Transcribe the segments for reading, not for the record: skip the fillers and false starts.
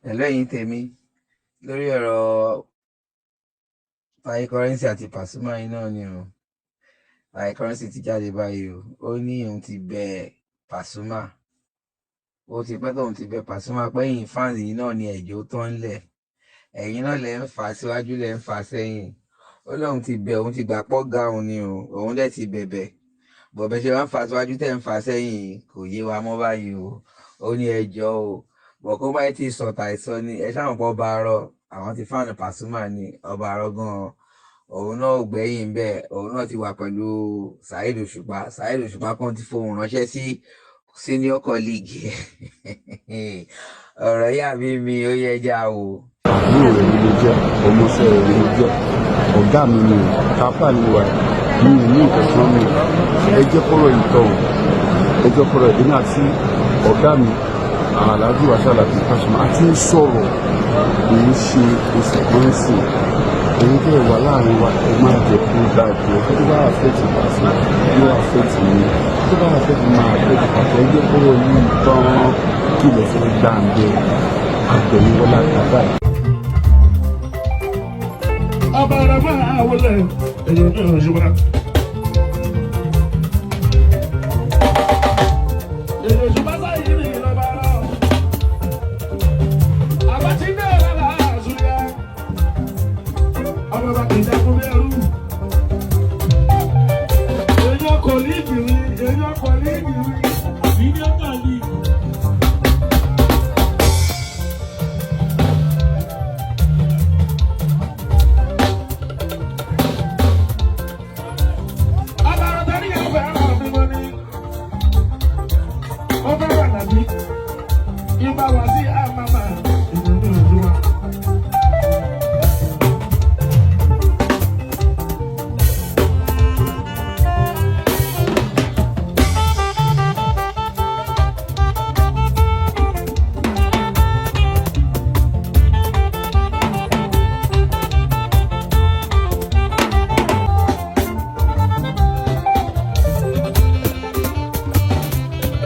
Hello ẹ̀yin tèmi, lórí ọ̀rọ̀ Taye Currency àti Pasuma yìí náà ni o. Taye Currency ti jáde báyìí o. Ó ní òun ti bẹ Pasuma, ó ti pẹ́ tóun ti bẹ Pasuma pé ẹ̀yin fans yìí náà ni ẹ̀jọ́ tán lẹ̀, ẹ̀yin náà lẹ̀ ń fà síwájú, lẹ̀ ń fà sẹ́yìn. Ó lóun ti bẹ, òun ti gbà pọ́ ga òun ni o, òun dẹ̀ ti bẹ̀bẹ̀ bọ̀bẹ̀ ṣe wá ń fà síwájú tẹ̀ ń fà sẹ́yìn, kò yé wa mọ́ báyìí o. Ó ní ẹjọ́ o, bọ̀ kó báyìí ti sọ̀tà ìsọ ni ẹ ṣáà pọ̀ bá arọ àwọn ti fáànù Pasuma ni ọba arọ gan-an, òun náà ò gbẹ́yìn bẹ́ẹ̀, òun náà ti wà pẹ̀lú Saheed Òṣùpá. Saheed Òṣùpá kan ti fohùn ránṣẹ́ sí senior colleague. Ọ̀rọ̀ yà bí mi ó yẹ já o. Àbúrò rẹ̀ ni mo jẹ́, ọmọọṣẹ́ rẹ̀ ni mo jẹ́, ọ̀gá mi ni o, kápá ni wà mi ò ní nǹkan kan mi. Ẹ jẹ́ kọ́rọ̀ ìtọ́ o, ẹ jẹ́ kọ́rọ̀. Èmi àti ọ̀gá mi, Alhaji Wasiu Alabi Pasuma, àti ń sọ̀rọ̀, kì í ṣe oṣù kan sí. Èyí tẹ́ ẹ wà láàrin wa, ẹ má jẹ́ kó bàjẹ́. Tó bá affect Pasuma, yóò affect mi. Tó bá affect mi, máa affect Pasuma. Ẹ jẹ́ kọ́rọ̀ yìí tán. Kí lè fẹ́ gbàǹdẹ̀ àgbẹ̀yìnwọlá kàbá yìí. Ọba máa wọlé èyí ní Òṣùpá. Èyí Òṣùpá sáyé ní ìlọba rọ. Àbátí náà lára àṣùyà. Ọba bá kì í dákú bí ẹrú. Èyí ọkọ̀ ní ìbìrì, èyí ọkọ̀ ní ìbìrì, àbí ní ọkọ̀ ní ìbìrì. Ọba ọ̀rọ̀ ní ìyàwó fẹ́ràn mímọ́ ní. Ó fẹ́ràn nàbí. Ìbá wá sí àmàmà ìlú ní Òṣùpá.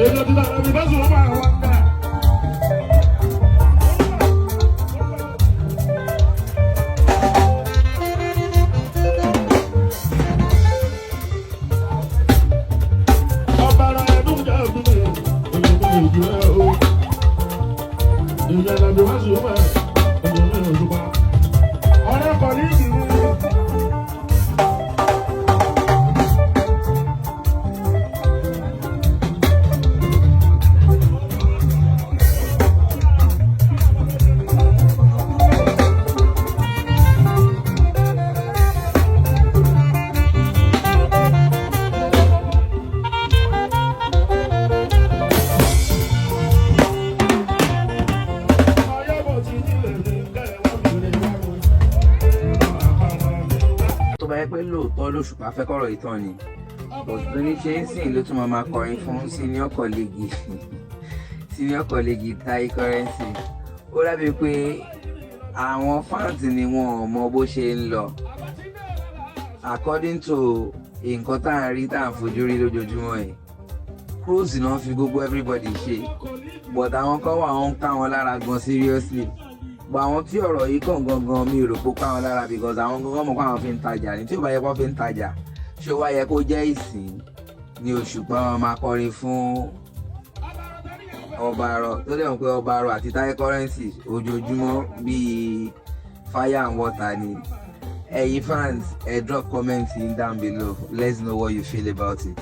Èdè ti dára bí bá sùn máa wá ń dà. Ọba ara ẹdún jẹ́ ọdún mi, èyí ní ìlú ẹ̀ o. Ìyá ìlànà wá sùn máa, èyí ní Òṣùpá. Ọ̀rẹ́ kọ̀ ní ìlú. Ọyọ́bọ̀ ti nílẹ̀ ní kẹwàá mi lè wá wò. Tó bá yẹ pé lóòótọ́ lóṣùpá fẹ́ kọ́rọ̀ ìtàn ni, but tó ní ṣe ń sìn ló tún máa kọrin fún senior colleague Taye Currency. Ó dábìí pé àwọn fans ni wọn ò mọ bó ṣe ń lọ. According to nǹkan tá à ń rí, tá à ń fojú rí lójoojúmọ́ yìí, cruise náà fi gbogbo everybody ṣe, but àwọn kan wà, wọ́n ń ká wọn lára gan seriously. But àwọn tí ọ̀rọ̀ yìí kàn gangan, mi ò rò pé ó ká wọn lára, because àwọn gangan mọ̀ pé àwọn fi ń tajà ní. Tí ò bá yẹ kó fi ń tajà, ṣé ó wá yẹ kó jẹ́ ìsìn ní Òṣùpá wọn máa kọrin fún ọba arọ tó dẹ̀ mọ̀ pé ọba arọ àti Taye Currency ojoojúmọ́ bíi fire and water ni? Ẹ̀yin fans, ẹ drop comment in down below. Let's know what you feel about it.